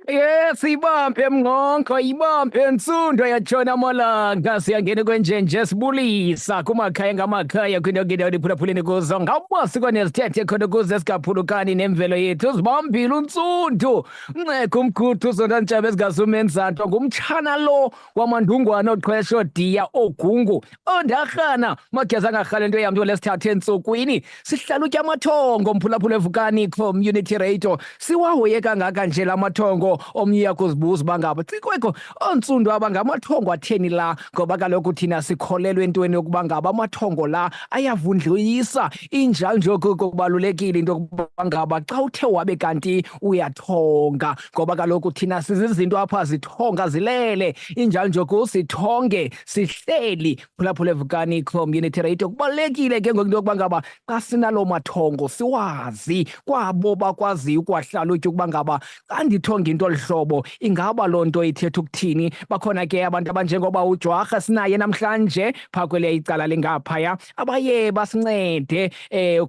Yes, ibambe mnqonqo, ibambe ntsundo, yatshona amalanga. Siyangena kwenjenje, sibulisa kumakhaya ngamakhaya, kwindawo ngendawo liphulaphuleni kuzo ngamasiko nezithethe, khona ukuze singaphulukani nemvelo yethu. Zibambile untsundu, nceka umkhuthu zonantshaba ezingazumenzanto, ngumtshana lo wamandungwana oqhwesho diya ogungu ondarhana mageza angarhale nto yam nto lesithathu entsukwini. Sihlalutya amathongo, mphulaphula eVukani Community Radio. Siwahoye kangaka nje la mathongo, omnye uya kuzibuza uba ngaba cikweko oontsundu aba ngamathongo atheni la, ngoba kaloku thina sikholelwa entweni yokuba ngaba amathongo la ayavundluyisa. Injalo nje kubalulekile into yokuba ngaba xa uthe wabe kanti uyathonga, ngoba kaloku thina sizizinto apha zithonga zilele, injalo nje kusithonge sihleli. Phulaphula eVukani Community Radio. Kubalulekile ke ngoku into yokuba ngaba xa sinaloo mathongo siwazi kwabo bakwaziyo ukwahlalutya ukuba ngaba xa ndithonga into olu hlobo, ingaba loo nto ithetha ukuthini. Bakhona ke abantu abanjengoba uJwarha sinaye namhlanje phaa kweliya icala lingaphaya, abaye basincede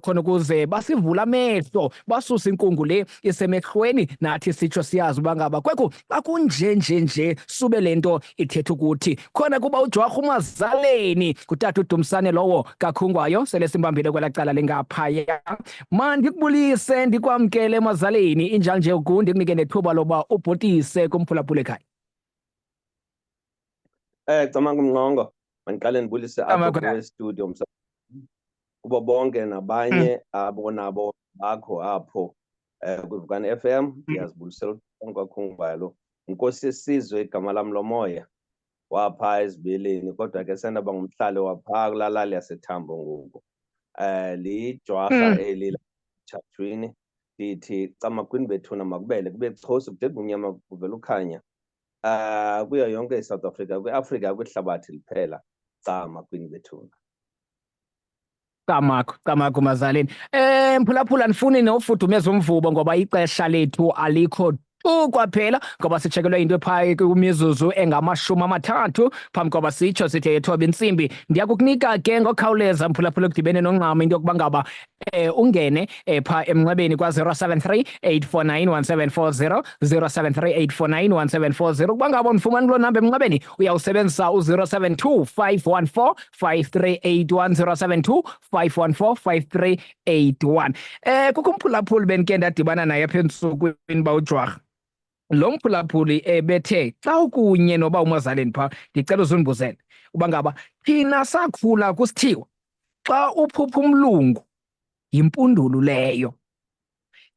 khona ukuze basivule amehlo, basuse inkungu le isemehlweni, nathi sitsho siyazi uba ngaba kwekhu xa kunje nje nje sube le nto ithetha ukuthi khona. Kuba uJwarha umazaleni ngutata uDumsane lowo kaKhungwayo, sele simbambile kwelaa cala lingaphaya. Mandikubulise, ndikwamkele emazaleni, injalo nje uku ndikunike nethuba loba ubhotise kumphulaphula ekhaya. Camagu Mnqongo, mandiqale ndibulise apho kuwe studio, kubo bonke nabanye abo nabo bakho apho kwiVukani FM. Ndiyazibulisela kwaKhungwayo, Nkosi yesizwe igama lam lomoya wapha ezibeleni, kodwa ke sendaba ngumhlali wapha kulaa lali yaseThambo ngoku. Lijwarha eli Tshathwini. Ndithi camagwini bethuna, makubele kube chosi, kude kumnyama kuvela ukhanya. Kuyo yonke iSouth Africa, kwiAfrika, kwihlabathi liphela, camagwini bethuna. Camagu, camagu mazaleni. Mphulaphula, ndifuni nofudumeza umvubo ngoba ixesha lethu alikho tu kwaphela, ngoba sitshekelwe into ephaa kwimizuzu engamashumi 30 phambi koba sitsho sithe yethoba intsimbi. Ndiya kukunika ke ngokhawuleza, mphulaphula, kudibene nongxamo into yokuba ngaba ungene phaa emnxebeni kwa-073 849 1740, 073 849 1740. Ukuba ngaba undifumani kuloo namba emnxebeni, uyawusebenzisa u-072 514 5381, 072 514 5381. Kukho umphulaphuli bendike ndadibana naye apha entsukwini, bawujwarha lo mphulaphuli ebethe xa ukunye noba umazaleni phaa, ndicela uzundibuzele uba ngaba thina sakhula kusithiwa xa uphupha umlungu yimpundulu leyo,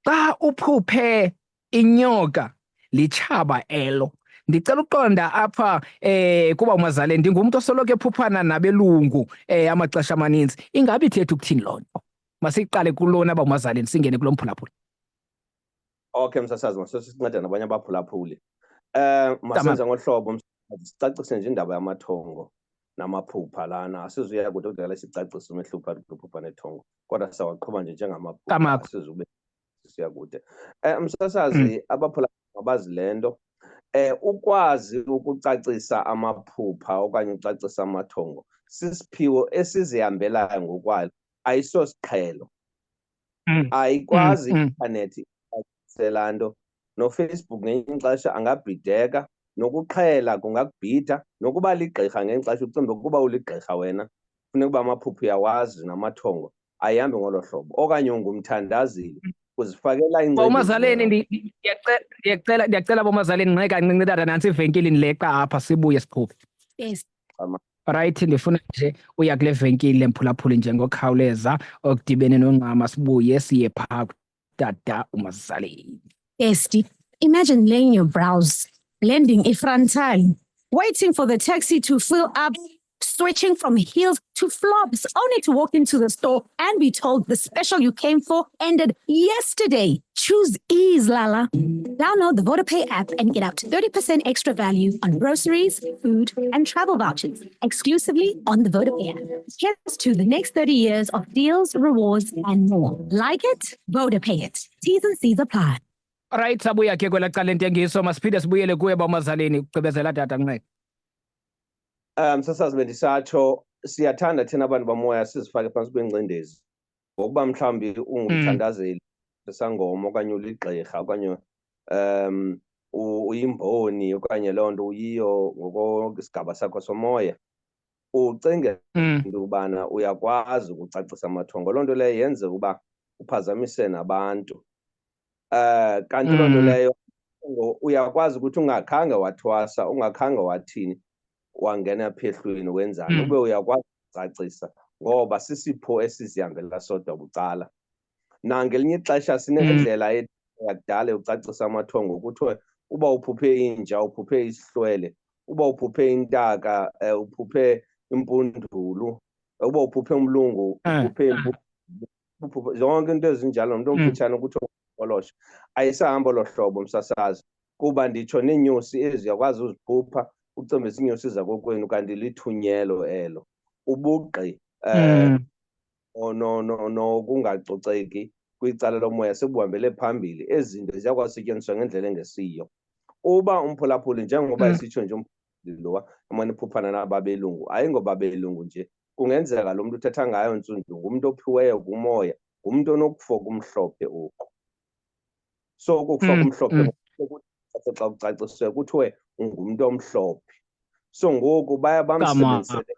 xa uphuphe inyoka litshaba elo. Ndicela uqonda apha kuba umazale ndingumntu osoloko ephuphana nabelungu amaxesha amaninzi, ingabe ithetha ukuthini loo nto? Masiqale kulona uba umazaleni, singene kulo mphulaphuli. Okay msasazi, masosinceda nabanye abaphulaphuli. Masenze ngohlobo, sicacise nje indaba yamathongo namaphupha lana. Asizuya kude, kudala sicacise umehluko phakathi kwephupha nethongo, kodwa sawaqhuba nje njengamaphupha, asizube siya kude. Msasazi, abaphulaphuli mabazi le nto. Ukwazi ukucacisa amaphupha okanye ucacisa amathongo sisiphiwo esizihambelayo ngokwayo, ayisosiqhelo. Ayikwazi i-intanethi laa nto, noFacebook ngenye ixesha angabhideka, nokuxhela kungakubhida, nokuba ligqirha ngenye ixesha ucimbe ukuba uligqirha wena funeka uba amaphupha uyawazi namathongo, ayihambi ngolo hlobo. Okanye ungumthandazeli, uzifakela Bomazaleni, ndiyacela, ndiyacela bomazaleni, nqeka kancinci tata, nantsi ivenkile ndileqa apha, sibuye siqhube. Yes. Right, ndifuna nje uya kule venkile, mphulaphuli, nje ngokhawuleza okudibene nongxama, sibuye siye phaa tata umazaleni. Esti, imagine laying your brows, blending ifrontal, waiting for the taxi to fill up. Switching from heels to flops only to walk into the store and be told the special you came for ended yesterday. Choose ease, Lala. Download the Vodapay app and get up to 30% extra value on groceries, food, and travel vouchers exclusively on the Vodapay app. Here's to the next 30 years of deals, rewards, and more. Like it? Vodapay it. T's and C's apply. Right, sabuya ke kwelaa cala lentengiso, masiphinde sibuyele kuye bamazaleni ukugqibezela tata nceda. Msasazi, bendisatsho, siyathanda thina abantu bamoya sizifake phantsi kwengcindezi ngokuba mhlawumbi ungumthandazeli, isangoma, okanye uligqirha, okanye uyimboni, okanye loo nto uyiyo ngokwesigaba sakho somoya, ucinge into yokubana uyakwazi ukucacisa amathongo. Loo nto leyo yenze ukuba uphazamise nabantu. Kanti loo nto leyo uyakwazi ukuthi ungakhange wathwasa, ungakhange wathini, wangena phehlweni wenzani, ube uyakwazi ukucacisa ngoba sisipho esizihambela sodwa bucala. Nangelinye ixesha sinendlela yakudala yokucacisa amathongo, kuthiwe uba uphuphe inja, uphuphe isihlwele, uba uphuphe intaka, uphuphe impundulu, uba uphuphe umlungu, uphuphe uphuphe zonke into ezinjalo, nomntu omfutshane kuthiwa olosho. Ayisahamba olo hlobo, msasazi, kuba nditsho neenyosi ezi uyakwazi uziphupha, ucimbe iinyosi zakokwenu, kanti lithunyelo elo. Ubugqi nokungacoceki kwicala lomoya sebuhambele phambili. Ezi zinto ziyakwazi usetyenziswa ngendlela engesiyo. Uba umphulaphuli, njengoba esitsho nje umphulaphuli lowa emane ephuphana naba belungu, ayingoba belungu nje, kungenzeka lo mntu uthetha ngayo ntsundu ngumntu ophiweyo kumoya, ngumntu onokufoka umhlophe oku. So ukufoka umhlophe xa kucacisiwe kuthiwe ungumntu omhlophe. So ngoku baya bamsebenzisele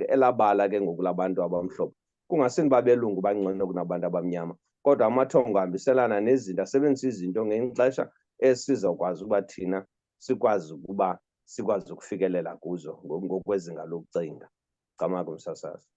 elaa bala ke ngoku labantu abamhlophe. Kungasini uba belungu bangcono kunabantu abamnyama, kodwa amathongo ahambiselana nezinto, asebenzisa izinto ngelinye ixesha esizawukwazi uba thina sikwazi ukuba sikwazi ukufikelela kuzo ngokwezinga lokucinga. Camagu, msasazi.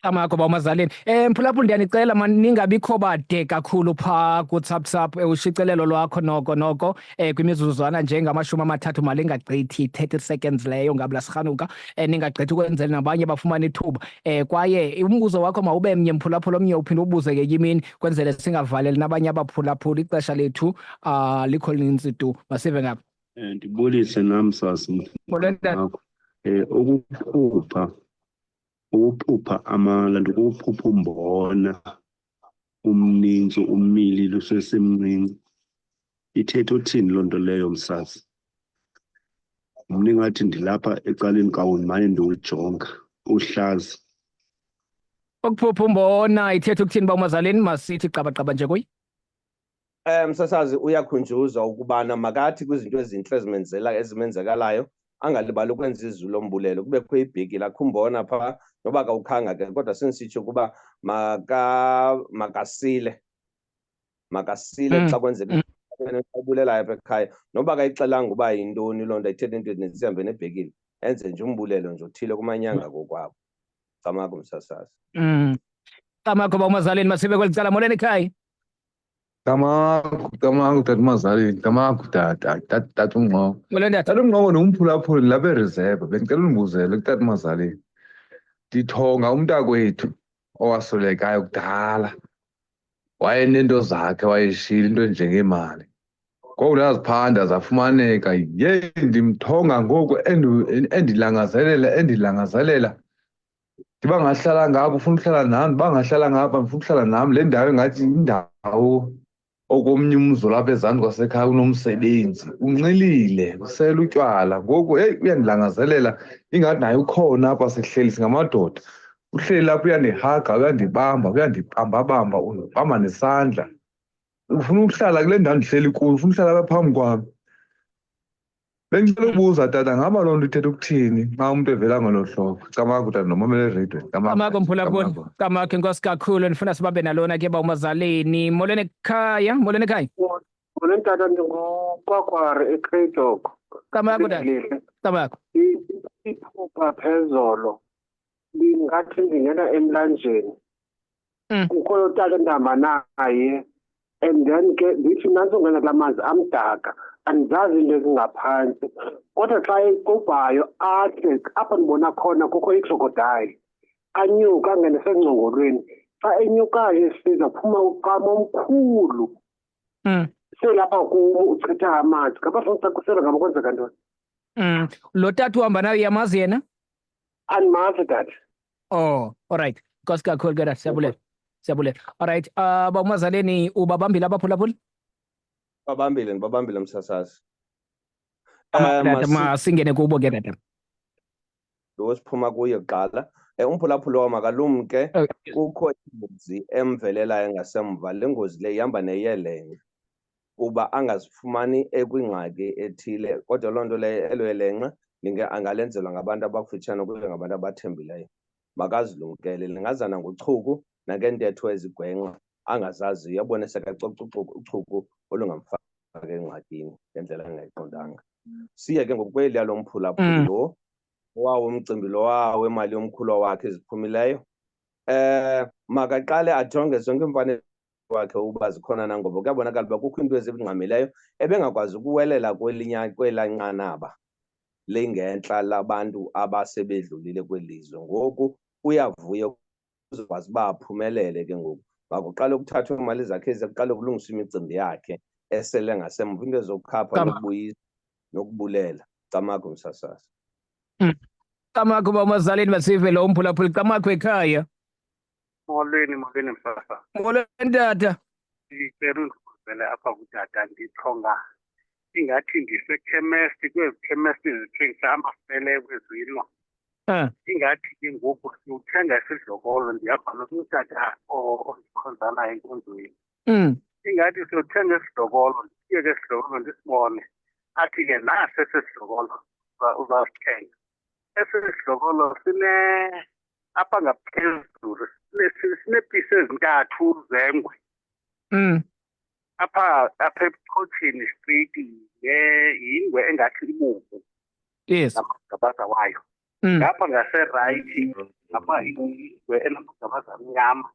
Camagu, bawumazaleni. Mphulaphuli, ndiyanicela man ningabikho bade kakhulu phaa kuWhatsApp, ushicilelo lwakho noko kwimizuzwana njengamashumi 30 malingagqithi 30 seconds leyo ngabula sirhanuka, ningagqithi ukwenzela nabanye bafumane ithuba. Kwaye umbuzo wakho mawube mnye, mphulaphuli, omnye uphinde ubuze ngenye imini kwenzele singavaleli nabanye abaphulaphuli, ixesha lethu likho linintsi tu. Masive ngapha. Ndibulise nam sasi. Molweni, tata. Ukuphupha amala, ukuphupha umbona umninzi umilile usesemncinci, ithetha uthini loo nto leyo, msazi? Mna ingathi ndilapha ecaleni kwawo, ndimane ndiwujonga uhlaza. Ukuphupha umbona ithetha ukuthini, bawumazaleni? Masithi qabaqaba nje kuye. Msasazi, uyakhunjuzwa ukubana makathi kwizinto ezintle ezimenzekalayo angalibali ukwenza izwi lombulelo, kubekho ibhekile akhumbona phaa, noba kawukhanga ke, kodwa sendisitsho ukuba makasile, makasile xa kwenzeka ubulelayo apha ekhaya, noba akayixelanga uba yintoni loo nto, ayithethe into ezininzi, sihambe nebhekile, enze nje umbulelo nje othile kumanyanga kokwabo. Camagu, msasazi. Camagu, bawumazaleni, masibe kweli cala. Molweni ekhaya. Camagu, camagu, tata Mazaleni, camagu tata, tata, tata uNgqongo. Molweni, tata. Tata uNgqongo, ndingumphulaphuli lapha eReserve, bendicela undibuzele kutata Mazaleni. Ndithonga umntakwethu owaswelekayo kudala. Wayeneento zakhe, wayeshiyile into enjengeemali. Ngoku ndaziphanda zafumaneka. Yeyi, ndimthonga ngoku endilangazelela, endilangazelela. Ndiba ngahlala ngapha, ufuna ukuhlala nam, ndiba ngahlala ngapha, ndifuna ukuhlala nam. Le ndawo ingathi yindawo okomnye umzi olapha ezantsi kwasekhaya unomsebenzi, unxilile, usela utywala. Ngoku heyi, uyandilangazelela, ingathi naye ukhona apha, sihleli singamadoda. Uhleli lapha uyandihaga, uyandibamba, uyandibambabamba, undibamba nesandla. Ufuna ukuhlala kule ndawo ndihleli kuyo, ufuna ukuhlala apha phambi kwam. Bendicela ubuza tata, ngaba loo nto ithetha ukuthini xa umntu evela ngolo hlobo? Camagu tata, nomamela ereyidweni. Camagu, mphulaphuli. Camagu, enkosi kakhulu. Ndifuna sibabe nalona ke, bawumazaleni. Molweni ekhaya, molweni ekhaya. Molweni tata, ndingukwakwari eCradock. Camagu tata. Camagu. Iphupha phezolo ndingathi ndingena emlanjeni. Kukho lo tata ndihamba naye, and then ke ndithi nantsi ungena kulaa manzi amdaka. Andizazi iinto ezingaphantsi, kodwa xa equbhayo ahle apho ndibona khona kukho ikrokodayile, anyuke angene sengcongolweni. Xa enyukayo esiza phuma uqama omkhulu. Selapha kum uchitha amanzi. Ngaba songicacisela ngaba kwenzeka ntoni? Lo tata uhamba nayo uyamazi yena? Andimazi tata. Oh, alright. Nkosi kakhulu ke tata, siyabulela. Siyabulela. Alright, bawumazaleni ubabambile abaphulaphuli? Babambile, ndibabambile msasazi. Tata, masingene kubo ke tata. Lo siphuma kuye kuqala. Umphulaphuli wam makalumke, kukho ingozi emvelelayo ngasemva. Le ngozi le ihamba neyelenqe kuba angazifumani ekwingxaki ethile, kodwa loo nto leyo elo yelenqe angalenzelwa ngabantu abakufutshane kuye, ngabantu abathembileyo. Makazilumkele, lingazana ngochuku nangentetho ezigwenxa angazaziyo, abone sekacoca uchuku olungamfaka engxakini ngendlela angayiqondanga. Siye ke ngoku kweliya lomphulaphuli lo owawo umcimbi lowa wemali yomkhulwa wakhe eziphumileyo. Makaqale ajonge zonke iimfanelo wakhe uba zikhona na, ngoba kuyabonakala uba kukho iinto ezingxamileyo ebengakwazi ukuwelela kwelaa nqanaba lingentla labantu abasebedlulile kweli lizwe. Ngoku uyavuya uzokwazi uba aphumelele ke ngoku. Makuqale ukuthathwa iimali zakhe ezi, kuqale kulungiswe imicimbi yakhe esele ngasemva, into ezokukhapha nokubuyisa nokubulela. Camagu msasazi. Camagu bamazaleni, basive lo umphulaphuli. Camagu ekhaya. Molweni, molweni msasa. Molweni tata. Ndicela undibuzele apha kutata, ndithonga ingathi ndisekhemesti, kwezi khemesti zithengisa amasele kwezilo. Ingathi ke ngoku siwuthenga isidlokolo, ndihamba nomtata ondikhonza naye enkonzweni. Ingathi siyothenga isidlokolo, ndifike ke isidlokolo ndisibone. Athi ke nasi esi sidlokolo uzasithenga. Esi sidlokolo sine apha ngaphezulu sineepisi ezintathu zengwe. Apha ebuchotsheni straight yingwe engathi ibomvu. Ngamagabaza wayo. Ngapha ngaserayithi, ngapha ingwe enamagabaza amnyama.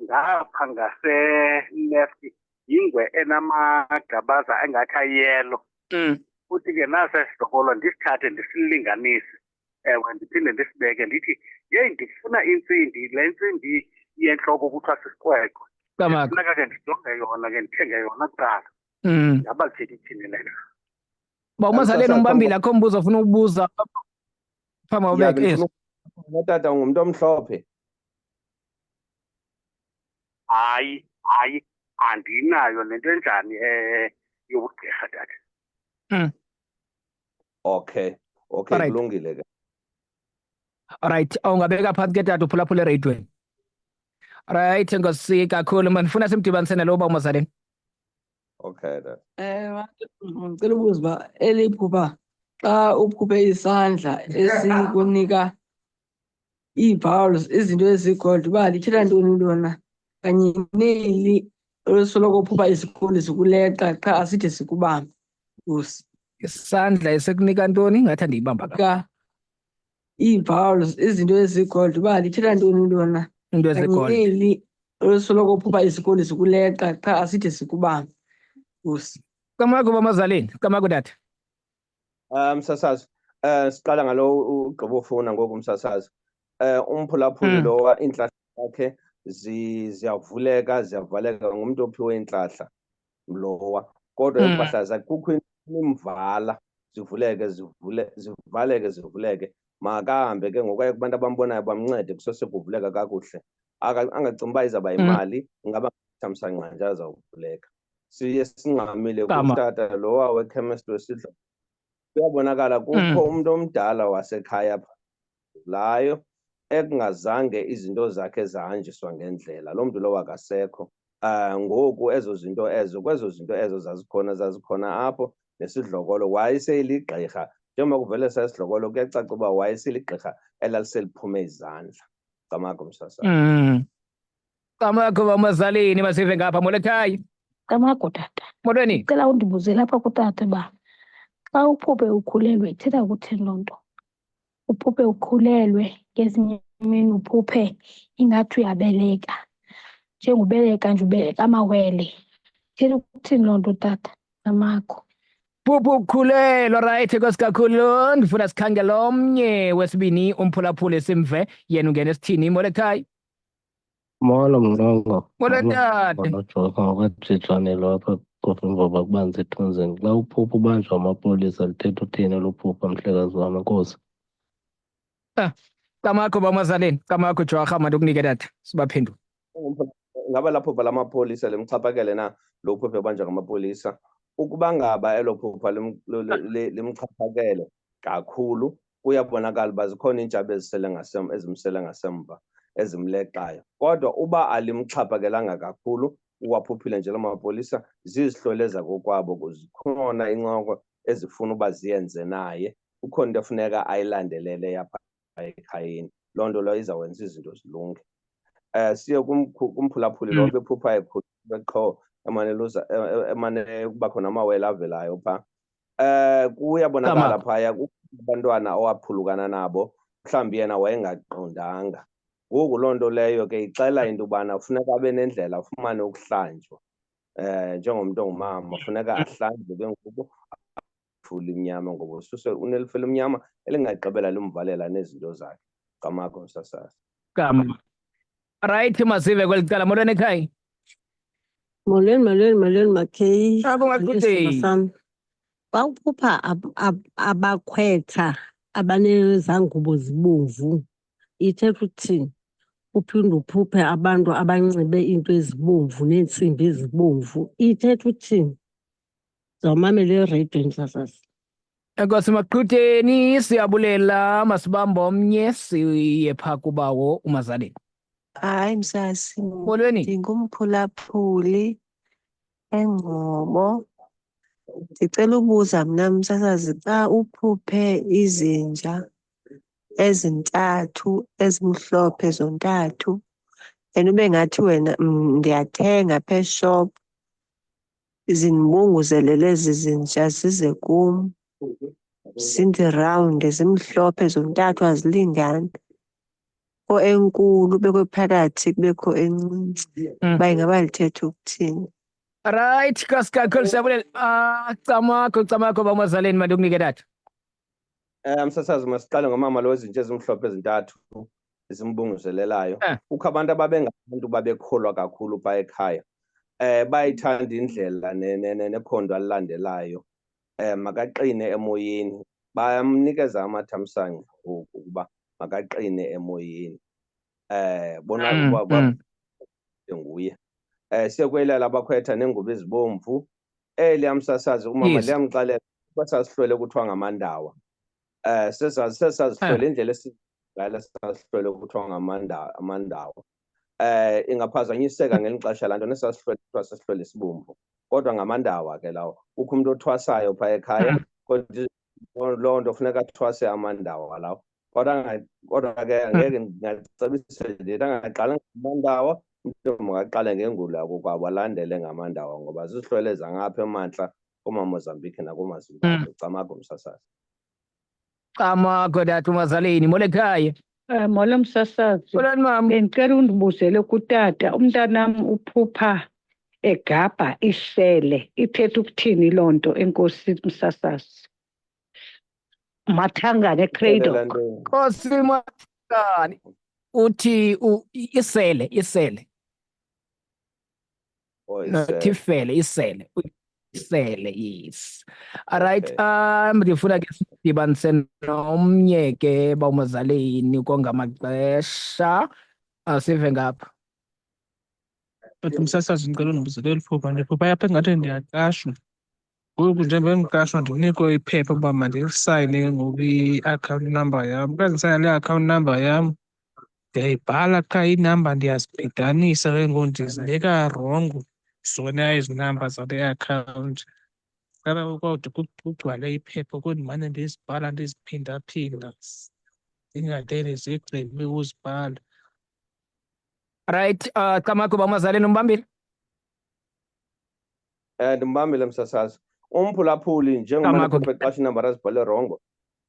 Ngapha ngase-left yingwe enamagabaza engathi ayelo. Futhi ke nasi esidlokolo ndisithathe ndisilinganise. Ewe, ndiphinde ndisibeke ndithi, yeyi, ndifuna intsimbi, le ntsimbi yentloko kuthiwa sisikwekwe. Funeka ke ndijonge yona ke, ndithenge yona kuqala. Ngaba lithetha ithini le nto? Ba umazaleni umbambile, akho mbuzo ofuna ukubuza phambi kokuba yes. Tata ungumntu omhlophe? Hayi, hayi, andinayo nento enjani yobugqirha tata. Okay, okay, kulungile ke. Alright, ungabeka phantsi ke tata, uphulaphula ereyidweni. Right, enkosi kakhulu. Mandifuna simdibanise nalo uba umazaleni. Okay tata. Ngicela ukubuza uba eli phupha, xa uphuphe isandla esikunika ii-bowls, izinto ezigold, uba lithetha ntoni lona? Kanye neli olusoloko uphupha isikoli sikuleqa qha aside sikubambe. Nkosi. Isandla esikunika ntoni? Ngathi andiyibamba ka. Ii-bowls, izinto ezigold, uba lithetha ntoni lona? Into ezigold. Kanye neli olusoloko uphupha isikoli sikuleqa qha aside sikubambe. Nkosi. Camagu bamazaleni, camagu tata. Msasazi, siqala ngalo ugqiba ufuna ngoku msasazi. Umphulaphuli lowa iintlahla zakhe ziyavuleka, ziyavaleka, ngumuntu ophiwe intlahla lowa. Kodwa iimpahla zakhe kukho imvala, zivuleke, zivule, zivaleke, zivuleke. Makahambe ke ngoku aye kubantu abambonayo bamncede kusose kuvuleka kakuhle. Angacingi uba izawuba yimali, ingaba thamsanqa nje azawuvuleka. Siye singxamile kutata lowa wekhemesti wesidlo. Kuyabonakala kukho umuntu omdala wasekhaya layo ekungazange izinto zakhe zahanjiswa ngendlela. Lo mntu lowo akasekho. Ngoku ezo zinto ezo, kwezo zinto ezo zazikhona apho nesidlokolo, wayeseligqirha. Njengoba kuvele sesidlokolo kuyacaca uba wayeseligqirha elaliseliphume izandla. Camagu msasa. Camagu bamazalini, masive ngapha. Molo ekhaya. Camagu tata. Molweni. Ndicela undibuzele apha kutata uba xa uphuphe ukhulelwe ithetha ukuthini loo nto? Uphuphe ukhulelwe, ngezinye imini uphuphe ingathi uyabeleka. Njengobeleka nje ubeleka amawele. Ithetha ukuthini loo nto tata? Camagu. Phupha ukukhulelwa right enkosi kakhulu ndifuna sikhangele omnye wesibini umphulaphuli simve yena ungena esithini molo ekhaya Molo Mlongo. Molo tata. Molo Joka ngokwaJijane lo apha Kofimvaba kubanzi ethunzini. Xa uphupha ubanjwa amapolisa lithetha uthini elo phupha mhlekazi wam enkosi. Ah, Camakho bamazaleni, camakho Jwarha mandikunike tata sibaphendule. Ngaba la phupha lamapolisa limxhaphakele na lo phupha ebanjwa ngamapolisa? Ukuba ngaba elo phupha limxhaphakele kakhulu kuyabonakala uba zikhona iintshaba ezisele ngasem ezimsele ngasemva ezimleqayo. Kodwa uba alimxhaphakelanga kakhulu uwaphuphile nje la mapolisa zizihlwele zakokwabo zikhona incoko ezifuna uba ziyenze naye kukhona into efuneka ayilandelele yapha ekhayeni loo nto leyo izawwenza izinto zilunge um siye kumphulaphuli lo bephupha ekhululwe qho emane luza e, e, emane kuba khona amawele avelayo phaa um kuyabonakala phaya abantwana owaphulukana nabo mhlawumbi yena wayengaqondanga ngoku loo nto leyo ke ixela into yobana funeka abe nendlela afumane ukuhlanjwa um njengomntu ongumama funeka ahlanjwe ke ngoku ithuli imnyama ngoba ususe unelifu elimnyama elingagqibela limvalela nezinto zakhe camakho msasazi Gama. Right masive kweli cala molweni ekhaya. Molweni, molweni, molweni Makheyi. Ako Molweni, sihlobo sam. Xa uphupha abakhwetha abanezangubo zibomvu ithetha ukuthini? Uphinde uphuphe abantu abanxibe iinto ezibomvu neentsimbi ezibomvu ithetha ukuthini? Ndizawumamela ereyidweni msasazi. Enkosi Maqhutheni, siyabulela masibambe omnye siye phaa kubawo uMazaleni. Hayi msasi, Molweni. ndingumphulaphuli eNgcobo. Ndicela ubuza mna msasazi xa uphuphe izinja ezintathu ezimhlophe zontathu and ube ngathi wena ndiyathenga apha eshop zindibunguzelele ezi zinja zize kum zindirawunde zimhlophe zontathu azilingani. Kho enkulu kubekho phakathi kubekho encinci uba ingaba lithetha ukuthini. Right, Nkosi kakhulu siyabulela. Ah, camakho camakho bamazaleni mandikunike tata. Um msasazi masiqale ngomama lo wezinto ezimhlophe ezintathu ezimbunguzelelayo. Eh. Kukho abantu ababengabantu babekholwa kakhulu phaa ekhaya. Eh bayithanda indlela nekhondo alilandelayo. Eh makaqine emoyeni. Bayamnikeza amathamsanqa ngoku ukuba makaqine emoyeni. Eh bona uba nguye. Eh siyokwelala abakhwetha nengubo ezibomvu. Liyamsasazi umama liyamxelela kwesasihlwele kuthiwa ngamandawa. Eh sesasihlwele indlela esidala sasihlwele kuthiwa ngamandawa amandawa. Ingaphazanyiseka ngelinye ixesha laa nto nesasihlwele kuthiwa sisihlwele esibomvu. Kodwa ngamandawa ke lawo. Kukho umntu othwasayo phaa ekhaya kodwa loo nto funeka athwase amandawa lawo. Kodwa kodwa ke angeke ndingacebisa ndithi angaqali ngamandawa, umntu makaqale ngengulo yakokwabo alandele ngamandawa ngoba zizihlwele zangapha emantla koomaMozambique nakoomaZimbabwe. Camago msasazi. Camago tata uMazaleni, molo ekhaya. Molo msasazi. Molweni mama. Bendicela undibuzele kutata, umntanam uphupha egabha isele. Ithetha ukuthini loo nto? Enkosi msasazi. Mathangane Cradock. Nkosi Mathangane. Uthi isele, isele. Oh, Not isele. ifele, isele. Isele, yes. All right, ndifuna ke sidibanise nomnye ke bawumazaleni kongamaxesha. Asive ngapha. But msasazi ndicela undibuzele eli phupha. Ndiphupha apha engathi ndiyaqashwa. Ngoku njengoba ndiqashwa ndinikwe iphepha uba mandilisayine ke ngoku i-account number yam. Xa ndisayina le account number yam ndiyayibhala qha iinamba ndiyazibhidanisa ke ngoku ndizibeka rongo zona ezi namba zale account. Caba kodwa kugcwale iphepha kodwa ndimane ndizibhala ndiziphindaphinda ndingade ndizigqibe uzibhala. Right, Camago bamazaleni umbambile? Ndimbambile msasazi. Umphulaphuli njengoba Camago. ephupha eqasha inambara azibhale rongo,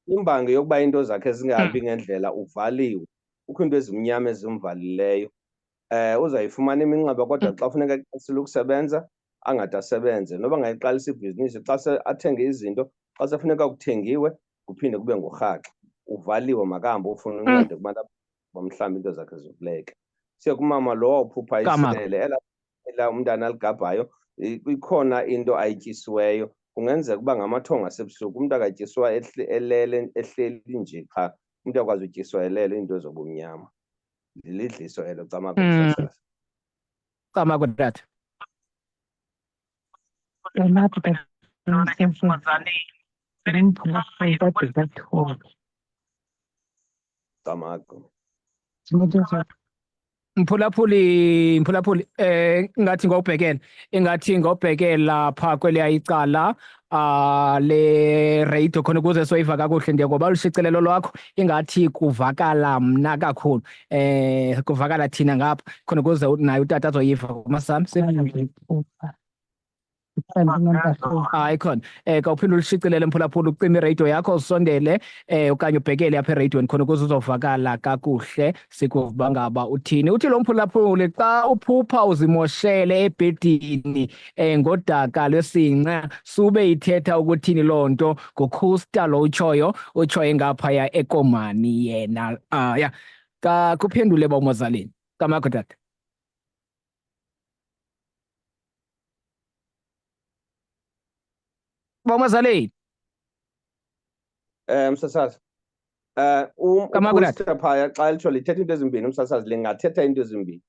imbangi yokuba iinto zakhe zingahambi ngendlela uvaliwe. Kukho iinto ezimnyama ezimvalileyo. Uzayifumana iminxeba kodwa xa funeka eqalisile ukusebenza angade asebenze noba ngayiqalisa ibhizinisi xa se athenge izinto xa sefuneka kuthengiwe kuphinde kube ngurhaxa uvaliwe makahambe ufuna uncedo kubantu mhlawumbi into zakhe zivuleke siye kumama lowo uphupha isele ela ela umntana aligabhayo ikhona into ayityisiweyo kungenzeka uba ngamathongo asebusuku umntu akatyiswa elele ehleli nje qha umntu akwazi utyiswa elele iinto zobumnyama lilidliso elo camagu. Camagu tata. Camagu. Mphulaphuli, mphulaphuli, ingathi ngobhekela, ingathi ngobhekela pha kweliya icala le radio khona ukuze soyiva kakuhle. Ndiya ngoba lushicilelo lwakho ingathi kuvakala mna kakhulu, kuvakala thina ngapha khona ukuze naye utata azoyiva kumasam. Hayi khona, kawuphinde ulishicilele mphulaphula, ucime iradio yakho usondele okanye ubhekele apha eradiweni khona ukuze uzovakala kakuhle, sikuva ngaba uthini. Uthi lo mphulaphuli, xa uphupha uzimoshele ebhedini ngodaka lwesinqa sube ithetha ukuthini loo nto? Ngukhusta lo utshoyo, utshoyo engaphaya eKomani yena. Ya, kakuphendule bawumazaleni. Kamakho tata. Bawumazaleni. Msasazi. Kamakho tata. Phaya xa litsho lithetha into ezimbini umsasazi, lingathetha into ezimbini.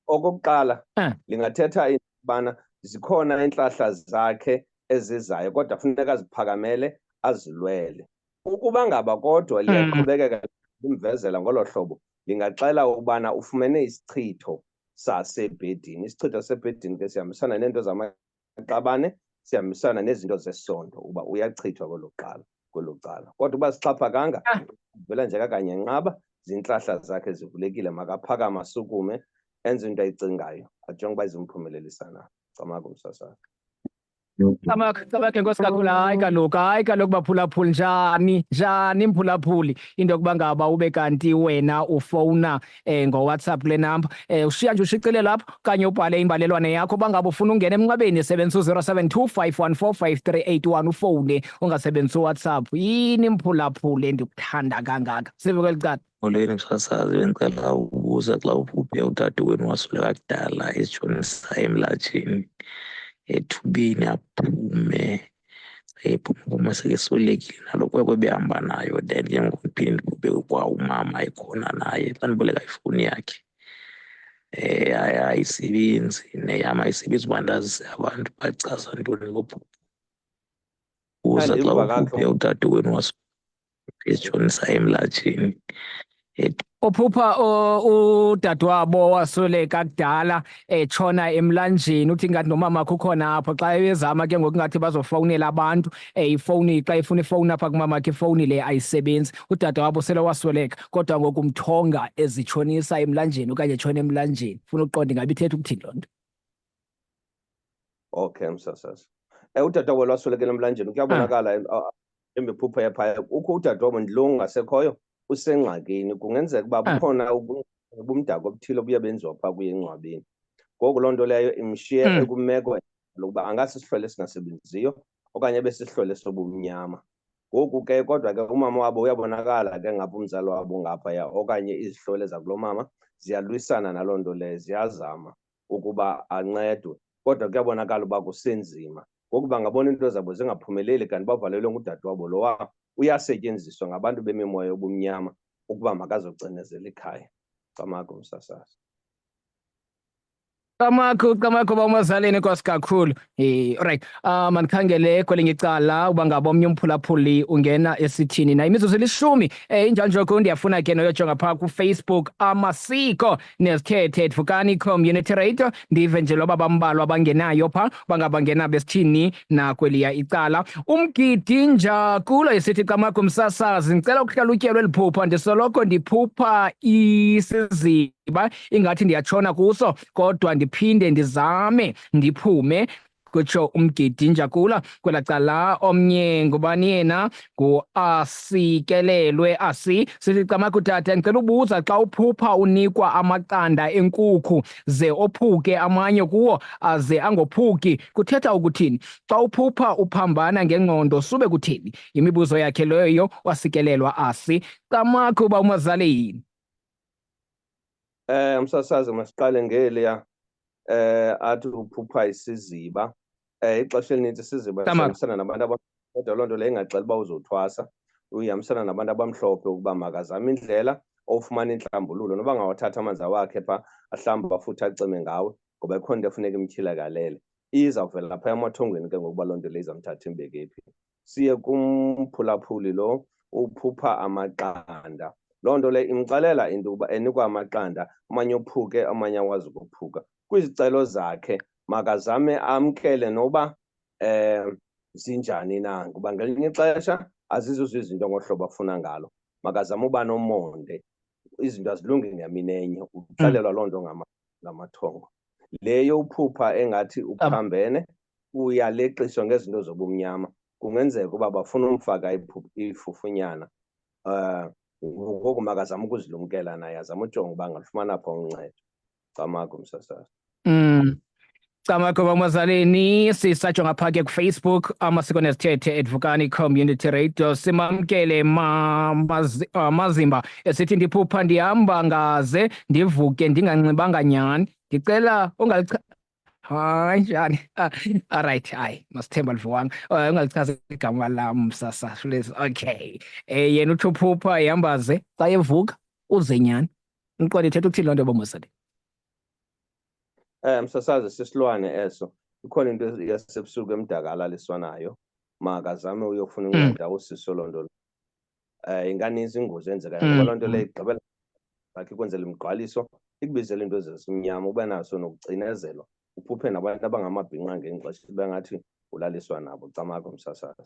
Okokuqala, lingathetha into yokubana zikhona iintlahla zakhe ezizayo kodwa funeka aziphakamele azilwele. Ukuba ngaba kodwa liyaqhubekeka limvezela ngolo hlobo, lingaxela ukubana ufumene isichitho sasebhedini. Isichitho sasebhedini ke sihambisana neento zamaqabane, sihambisana nezinto zesondo, uba uyachithwa kwelo qala, kwelo cala. Kodwa uba sixhaphakanga, vela nje kakanye nqaba, zintlahla zakhe zivulekile, makaphakama asukume enze into ayicingayo, ajonge uba izimphumelelisa na. Camagu msasazi. Camakho, camakho, enkosi kakhulu. Hayi kaloku, hayi kaloku baphulaphuli, njani njani mphulaphuli into yokuba ngaba ube kanti wena ufowuna ngoWhatsApp kule namba, ushiya nje ushicilelo apho okanye ubhale imbalelwane yakho. Uba ngaba ufuna ungena emnxebeni, sebenzisa u-072 514 5381 ufowune, ungasebenzisi uWhatsApp. Yini mphulaphuli endikuthanda kangaka? Sive kweli cala. Molweni msasazi, bendicela ukubuza xa uphuphe udadewenu wasweleka kudala ezitshonisa emlajeni ethubeni aphume, ephuma sekeswelekile nalo kwekwe behamba nayo, then ke ngoku ndiphinde ndiphuphe kwa umama ekhona naye xa ndiboleka ifowuni yakhe ayisebenzi neyam ayisebenzi, uba ndazise abantu bachaza ntoni ngophupha. Buza xa uphuphe udadewenu wasweleka emlajeni. Uphupha udadewabo wasweleka kudala etshona emlanjeni, uthi ngathi nomama ukhona apho xa ezama ke ngoku ngathi bazofowunela abantu, ifowuni xa ifuna ifowuni apha kumamakhe ifowuni le ayisebenzi. Udadewabo sele wasweleka kodwa ngoku umthonga ezitshonisa emlanjeni okanye etshona emlanjeni. Ufuna ukuqonda ingabe ithetha ukuthini loo nto? Okay msasazi. Udadewabo lwaswelekela emlanjeni kuyabonakala njengephupha yaphaya ukho udadewabo ndilo ungasekhoyo usengxakini, kungenzeka uba bukhona ubumdaka obuthile obuye benziwa phaa kuye engcwabeni. Ngoku loo nto leyo imshiye ekumeko lokuba angasisihlwele esingasebenziyo okanye abe sisihlwele sobumnyama. Ngoku ke kodwa ke umama wabo uyabonakala ke ngapha umzali wabo ngaphaya okanye izihlwele zakulo mama ziyalwisana naloo nto leyo, ziyazama ukuba ancedwe kodwa kuyabonakala uba kusenzima. Ngoku bangabona iinto zabo zingaphumeleli kanti bavalelwe ngudadewabo lowa uyasetyenziswa ngabantu bemimoya yobumnyama ukuba makazocinezela ikhaya. Camagu msasazi. Camagu, camagu bawumazaleni, enkosi kakhulu. Alright. Mandikhangele kwelinye icala uba ngaba omnye umphulaphuli ungena esithini na. Imizuzu elishumi injalo ndiyafuna ke noyojonga phaa kuFacebook amasiko nezithethe Vukani Community Radio, ndive nje loba bambalwa abangenayo phaa bangabangena besithini na kweliya icala. Umgidi njakulo isithi camagu msasazi, ndicela ukuhlalutyelwa eli phupha, ndisoloko ndiphupha isiziba ingathi ndiyatshona kuso kodwa ndiphinde ndizame ndiphume. kutsho umgidi njakula. Kwela cala omnye ngubani yena? Nguasikelelwe asi. Sithi camagu tata, ndicela ubuza xa uphupha unikwa amaqanda enkukhu ze ophuke amanye kuwo aze angophuki kuthetha ukuthini? Xa uphupha uphambana ngengqondo sube kuthini? Yimibuzo yakhe leyo wasikelelwa asi. Camagu uba umazaleni. Msasazi masiqale ngeliya athi uphupha isiziba. Ixesha elininzi isiziba sihambisana nabantu aba kodwa loo nto leyo ingaxeli uba uzothwasa, uyihambisana nabantu abamhlophe ukuba makazame indlela ofumana intlambululo noba ngawathatha amanzi awakhe pha ahlamba futhi acime ngawe ngoba ikhona into efuneka imtyhilakalele. Izawuvela phaa emathongweni ke ngokuba loo nto leyo izamthatha imbeke phi. Siye kumphulaphuli lo uphupha amaqanda. Loo nto le imxelela into yokuba enikwa amaqanda, amanye ophuke, amanye awazi ukophuka. Kwizicelo zakhe makazame amkele noba zinjani na, ngoba ngelinye ixesha azizuzo izinto ngohlobo afuna ngalo. Makazame uba nomonde, izinto azilungi ngemini enye, uxelelwa loo nto ngamathongo. Leyo uphupha engathi uphambene, uyaleqiswa ngezinto zobumnyama. Kungenzeka uba bafuna umfaka ifufunyana. Ngoku makazame ukuzilumkela naye, azame ujonga uba angalufumana phi uncedo. Camagu msasazi. Camagu bamazaleni, sisajonga phaa ke kuFacebook amasiko nezithethe at Vukani Community Radio. Simamkele Mazimba esithi ndiphupha ndihamba ngaze ndivuke ndinganxibanga nyhani. Ndicela ungalicha Hayi njani? All right, hayi masithemba livuwanga. Ungalichazi igama lam sasa. Okay. Yena uthi uphupha ehamba ze xa evuka uze nyhani. Umqondo ithetha ukuthini loo nto bomosele? Msasazi sisilwane eso. Ikhona into yasebusuku emdaka alaliswa nayo. Makazame uyofuna unceda usiso loo nto. Inganinzi ingozi eyenzekayo ngoba loo nto leyo igqibela bakhe ikwenzela imigqwaliso, ikubizela into ezesimnyama, ube naso nokucinezelwa, uphuphe nabantu abangamabhinqa ngenye ixesha ibe ngathi ulaliswa nabo. Camagu msasazi.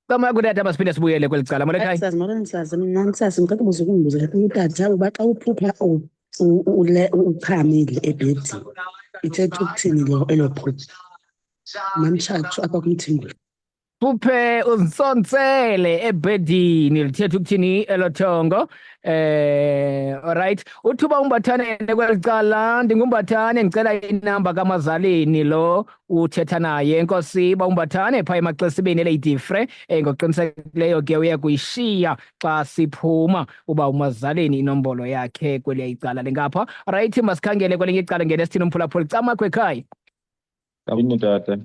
Camagu tata, masiphinde sibuyele kweli cala. Molo ekhaya. Msasazi, molo msasazi. Mna msasazi ngicela ubuza ukungibuza utata uba xa uphupha uchamile ebhedini ithetha ukuthini lo elo phupha? Mamtshatshu apha kuMthimkhulu. Phuphe uzinsontsele ebhedini lithetha ukuthini elo thongo? Alright. Uthuba umbathane kweli cala, ndingumbathane ndicela inamba kamazaleni lo uthetha naye. Enkosi ba umbathane phaa emaxesibeni eLady Frere. Ngokuqinisekileyo ke uya kuyishiya xa siphuma uba umazaleni inombolo yakhe kweliya icala lingapha. Right, masikhangele kwelinye icala ngene sithini umphulaphuli. Camagu ekhaya. Yini tata,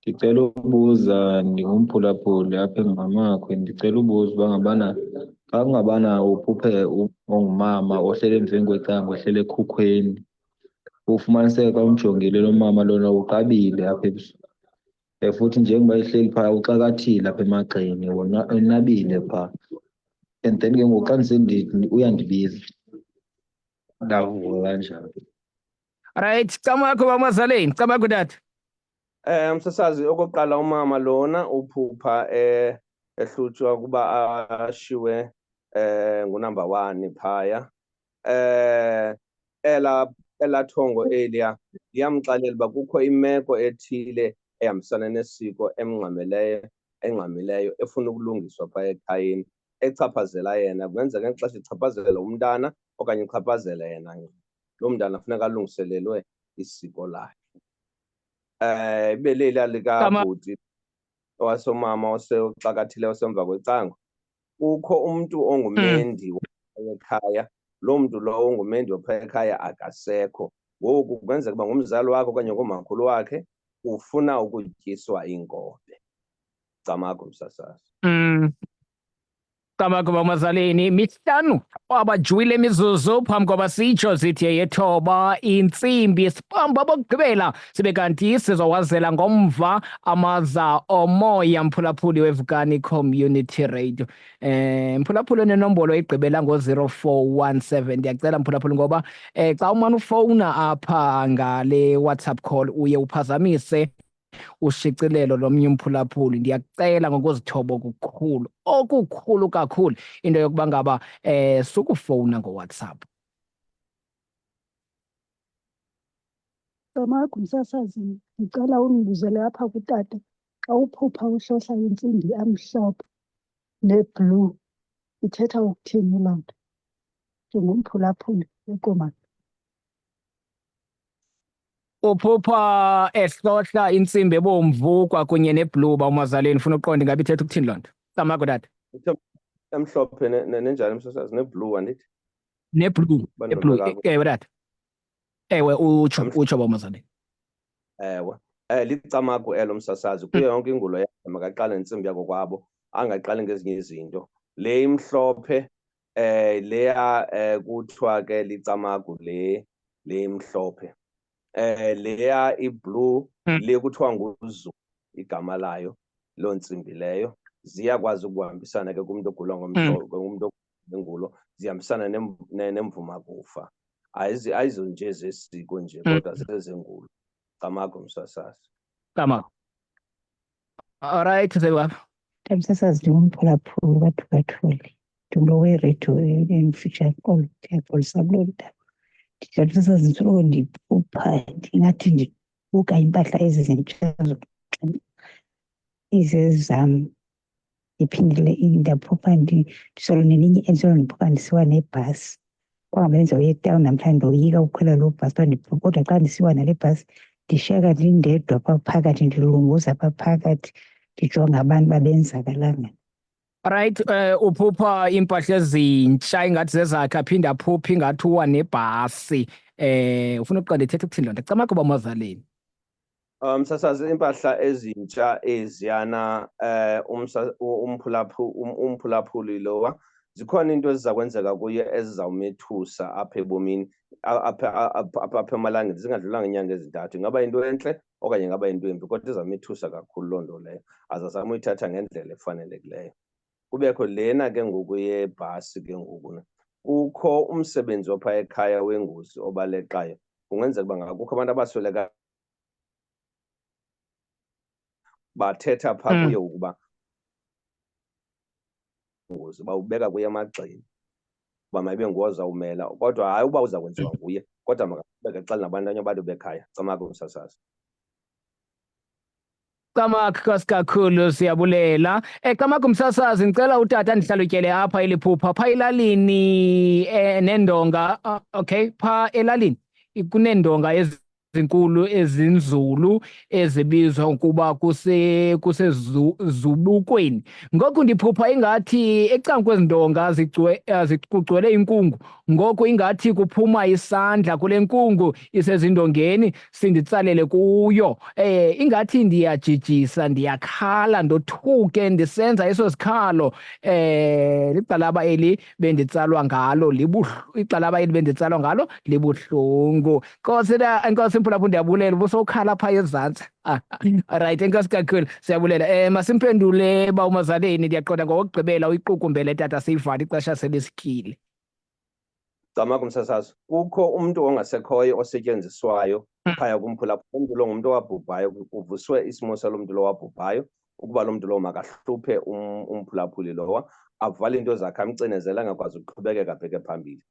ndicela ubuza, ndingumphulaphuli apha eNgqamakhwe. Ndicela ubuza uba ngabana xa kungabana uphuphe ongumama ohleli emveni kwecango, ohleli ekhukhweni, ufumaniseke xa umjongile lo mama lona uqabile apha ebusweni. Futhi njengoba ehleli phaa uxakathile apha emagxeni, wona unabile phaa. And then ke ngoku xa uyandibiza, ndavuka kanjalo. Right, camagu bamazaleni, camagu tata. Msasazi, okokuqala umama lona uphupha ehlutshwa kuba ashiwe ngunumber 1 phaya. Ela thongo eliya liyamxelela uba kukho imeko ethile ehambisana nesiko emngxameleyo, engxamileyo efuna ukulungiswa phaya ekhayeni, echaphazela yena. Kungenzeka ngexesha ichaphazele umntana okanye ichaphazele yena ngqo. Loo mntana funeka alungiselelwe isiko lakhe. Ibe leliya likabhuti owasomama osexakathileyo osemva kwecango. Kukho umntu ongumendi ekhaya, loo mntu lowo ungumendi wapha ekhaya akasekho. Ngoku kungenzeka uba ngumzali wakhe okanye ngumakhulu wakhe, ufuna ukutyiswa iinkobe. Camagu msasazi. Camagu bamazaleni, mihlanu abajwile imizuzu phambi kwaba sitsho sithi yethoba intsimbi sibamba bokugqibela sibe kanti sizowazela ngomva amaza omoya mphulaphuli weVukani Community Radio. Mphulaphuli onenombolo igqibela ngo-0417, ndiyacela mphulaphuli ngoba xa umane ufowuna apha ngale WhatsApp call uye uphazamise ushicilelo lomnye umphulaphuli. Ndiyakucela ngokuzithoba okukhulu, okukhulu kakhulu, into yokuba ngaba sukufowuna ngoWhatsApp. Camagu msasazi, ndicela undibuzele apha kutata xa uphupha uhlohla intsimbi amhlophe neblue ithetha ukuthini loo nto? Ndingumphulaphuli eKomani. Uphupha ehlohla intsimbi ebomvu kwakunye neblue uba umazaleni ufuna uqonda ingaba ithetha ukuthini loo nto. Camagu tata. Emhlophe nenjani msasazi neblue andithi? Neblue, neblue. Ewe tata. Ewe utsho utsho uba umazaleni. Ewe. Licamagu elo msasazi kuyo yonke ingulo yakhe makaqale nentsimbi yakokwabo angaqali ngezinye izinto. Le imhlophe leya kuthiwa ke licamagu le le imhlophe. Leya iblue le kuthiwa nguZulu igama layo loo ntsimbi leyo ziyakwazi ukuhambisana ke kumntu ogula ngomhlobo kumntu ngengulo zihambisana nemvumakufa. Ayizo nje zesiko nje kodwa zezengulo. Camagu msasazi. Camagu. All right, Zewapha. Msasazi ndingumphulaphuli kaThukathuli ndingulo weredio emfutshane olu ndiyaxolisa kuloo ndaba. Ndithatha msasazi ndisoloko ndiphupha ndingathi ndibuka iimpahla ezi zintsha zokunxiba izezam. Ndiphindile ndaphupha ndisolo nelinye endisolo ndiphupha ndisiwa nebhasi. Kwangaba ndizawuya etawuni namhlanje ndoyika ukukhwela loo bhasi uba ndiphupha, kodwa xa ndisiwa nale bhasi ndishiyeka ndindedwa phaa phakathi ndilunguza phaa phakathi ndijonga abantu uba benzakalanga. Right, uphupha iimpahla ezintsha ingathi zezakhe aphinde aphuphe ingathi uwa nebhasi. Ufuna ukuqonda ithetha ukuthini loo nto? Camagu uba umazaleni. Msasazi iimpahla ezintsha eziyana umphulaphuli lowa zikhona into eziza kwenzeka kuye ezizawumethusa apha ebomini apha emalangeni zingadlulanga iinyanga ezintathu. Ingaba yinto entle okanye ingaba yinto embi, kodwa izamethusa kakhulu loo nto leyo. Azazame uyithatha ngendlela efanelekileyo. Kubekho lena ke ngoku yebhasi ke ngoku. Kukho umsebenzi opha ekhaya wengozi obaleqayo. Kungenzeka uba ngakukho abantu abasweleka bathetha phaa kuye ukuba ngozi bawubeka kuye emagxeni uba mayibe nguwe ozawumela, kodwa hayi uba uza kwenziwa nguye, kodwa makaqhubeke xele nabanye abantu bekhaya. Camagu msasazi. Camagu Nkosi kakhulu siyabulela. Camagu msasazi, ndicela utata ndihlalutyele apha eliphupha pha elalini nendonga. Okay, pha elalini kuneendonga ezinkulu ezinzulu ezibizwa ukuba kusezubukweni. Ngoku ndiphupha ingathi ecaleni kwezi ndonga kugcwele inkungu. Ngoku ingathi kuphuma isandla kule nkungu isezindongeni sinditsalele kuyo. Ingathi ndiyajijisa, ndiyakhala, ndothuke ndisenza eso sikhalo. Ligxalaba eli benditsalwa ngalo igxalaba eli benditsalwa ngalo libuhlungu. Nkosi na, enkosi mphulaphuli, ndiyabulela ubusowukhala phaa ezantsi. Right, enkosi kakhulu, siyabulela. Masimphendule uba umazaleni, ndiyaqonda ngokugqibela uyiqukumbele tata, siyivale ixesha selisityile. Camagu msasazi, kukho umntu ongasekhoyo osetyenziswayo phaya kumphulaphula. Umntu lo ngumntu owabhubhayo, kuvuswe isimo salo mntu lo wabhubhayo ukuba lo mntu lowo makahluphe umphulaphuli lowa, avale iinto zakhe, amcinezele angakwazi ukuqhubekeka abheke phambili.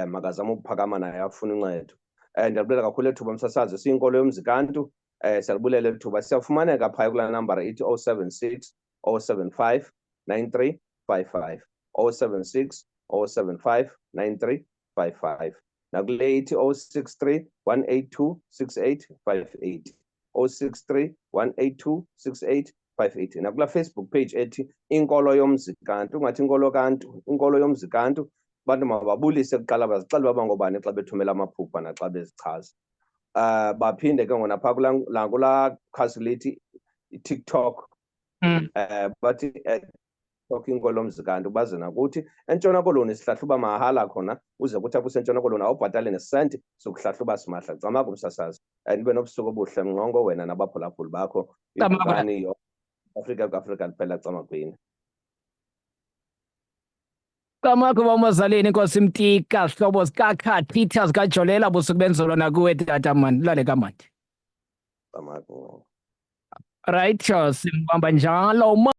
Makazame ukuphakama naye afune uncedo. Ndiyabulela kakhulu ethuba msasazi, siyinkolo yomzi kaNtu. Siyabulela ethuba. Siyafumaneka phaya kulaa nambara ithi 076 075 9355, 076 075 9355. Nakule ithi 063 182 6858, 063 182 6858. Nakula Facebook page ethi Inkolo Yomzi kaNtu, ungathi Inkolo kaNtu, Inkolo Yomzi kaNtu. Abantu mababulise kuqala, bazixele uba bangobani xa bethumela amaphupha naxa bezichaza. Baphinde ke ngona phaa kulaa khasi lithi TikTok, bathi TikTok Inkolo Yomzi kaNtu, baze nakuthi eNtshona Koloni sihlahluba mahala khona, uze kuthi apho useNtshona Koloni awubhatali nesenti, sokuhlahluba simahla. Camagu msasazi, nibe nobusuku obuhle Mnqongo, wena nabaphulaphuli bakho. Ivukani Afrika, Afrika liphela camagwini. Camagu bamazaleni, Nkosi Mtika, hlobo zikakhathitha zikajolela, busuku benzolo nakuwe tata man, lale kamandi. Camagu. Right, simbamba njalo.